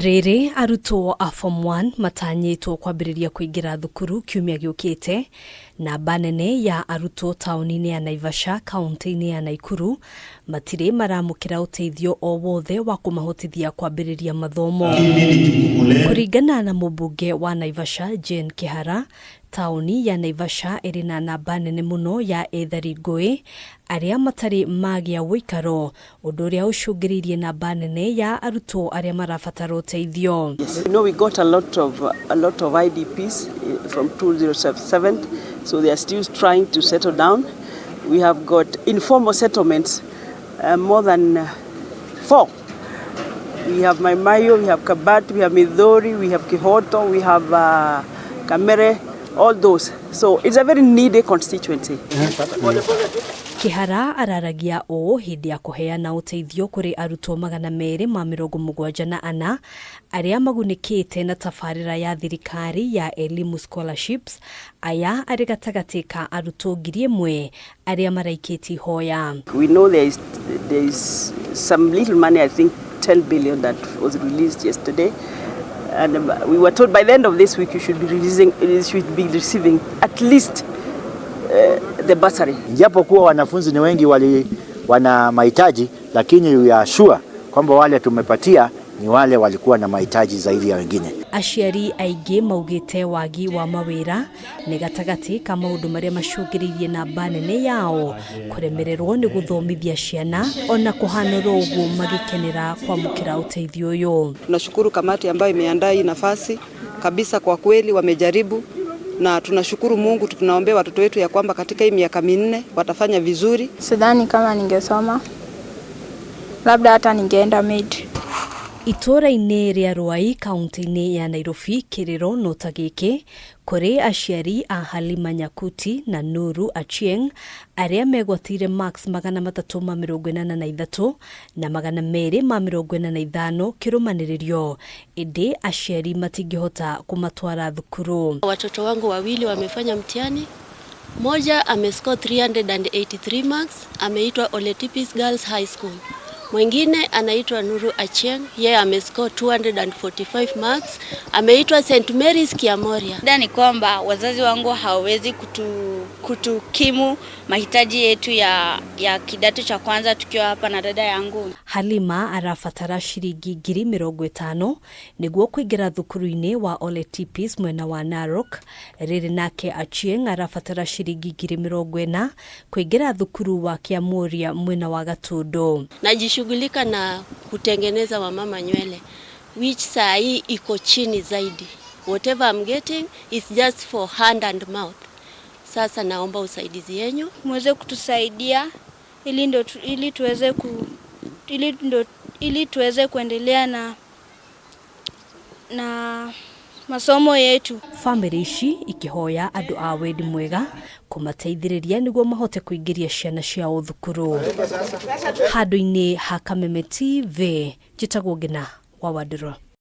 Rĩrĩ arutwo a Form 1 matanyĩtwo kwambĩrĩria kũingĩra thukuru kiumia gĩũkĩte, namba nene ya arutwo taũni-inĩ ya Naivasha kaunti-inĩ ya Naikuru matirĩ maramũkĩra ũteithio o wothe wa kũmahotithia kwambĩrĩria mathomo. Kũringana na mũmbunge wa Naivasha Jane Kĩhara, taũni ya Naivasha ĩrĩ na namba nene mũno ya ethari ngũĩ arĩa matarĩ magĩa ũikaro, ũndũ ũrĩa ũcũngĩrĩirie namba nene ya arutwo arĩa marabatara ũteithio. We got a lot of IDPs from 2007, so they are still trying to settle down. We have got informal settlements, more than four. We have Mai Mahiu, we have Kabati, we have Mithori, we have Kihoto, we have Kamere, all those. So it's a very needy constituency. Kĩhara araragia ũũ hĩndĩ ya kũheana ũteithio kũrĩ arutwo 274 arĩa magunĩkĩte na tabarĩra ya thirikari ya Elimu Scholarships. Aya arĩ gatagatĩ ka arutwo 1,000 arĩa maraikĩtie ihoya. We know there is some little money, I think 10 billion, that was released yesterday. And we were told by the end of this week you should be receiving at least the bursary. Japokuwa wanafunzi ni wengi wana mahitaji, lakini we are sure kwamba wale tumepatia ni wale walikuwa na mahitaji zaidi ya wengine. Aciari aingĩ maugĩte wagi wa mawĩra nĩ gatagatĩ ka maũndũ marĩa macũngĩrĩirie namba nene yao kũremererwo nĩ gũthomithia ciana, ona kũhanũrwo ũguo magĩkenera kwamũkĩra ũteithio ũyũ. Tunashukuru kamati ambayo imeandaa hii nafasi kabisa, kwa kweli wamejaribu na tunashukuru Mungu. Tunaombea watoto wetu ya kwamba katika hii miaka 4 watafanya vizuri. Sidhani kama ningesoma, labda hata ningeenda maid. Itũũra-inĩ rĩa Ruai kaunti-inĩ ya Nairobi, kĩrĩro no ta gĩkĩ kũrĩ aciari a Halima Nyakuti na Nuru Achieng arĩa megwatĩire marks 383 na 245 kĩrũmanĩrĩrio, ĩndĩ aciari matingĩhota kũmatwara thukuru. Watoto wangu wawili wamefanya mtihani. Mmoja amescore 383 marks, ameitwa Oletipis Girls High School. Mwingine anaitwa Nuru Achieng, yeye amescore 245 marks, ameitwa St Mary's Kiamoria. Shida ni kwamba wazazi wangu hawawezi kutukimu mahitaji yetu ya kidato cha kwanza tukiwa hapa na dada yangu. Halima arabatara ciringi 50,000 nĩguo kũingĩra thukuru-inĩ wa Ole Tipis mwena wa Narok. Rĩrĩ nake Achieng arabatara ciringi 40,000 kũingĩra thukuru wa Kiamuria mwena wa Gatundu. Najishughulika na kutengeneza wamama nywele, which saa hii iko chini zaidi. Whatever I'm getting is just for hand and mouth. Sasa naomba usaidizi yenyu. Muweze kutusaidia ili tuweze kuendelea na masomo yetu. Bamĩrĩ ici ikĩhoya andũ a wendi mwega kũmateithĩrĩria nĩguo mahote kũingĩria ciana ciao thukuru. Handũ-inĩ ha Kameme TV, njĩtagwo Ngina wa Wandũrũ.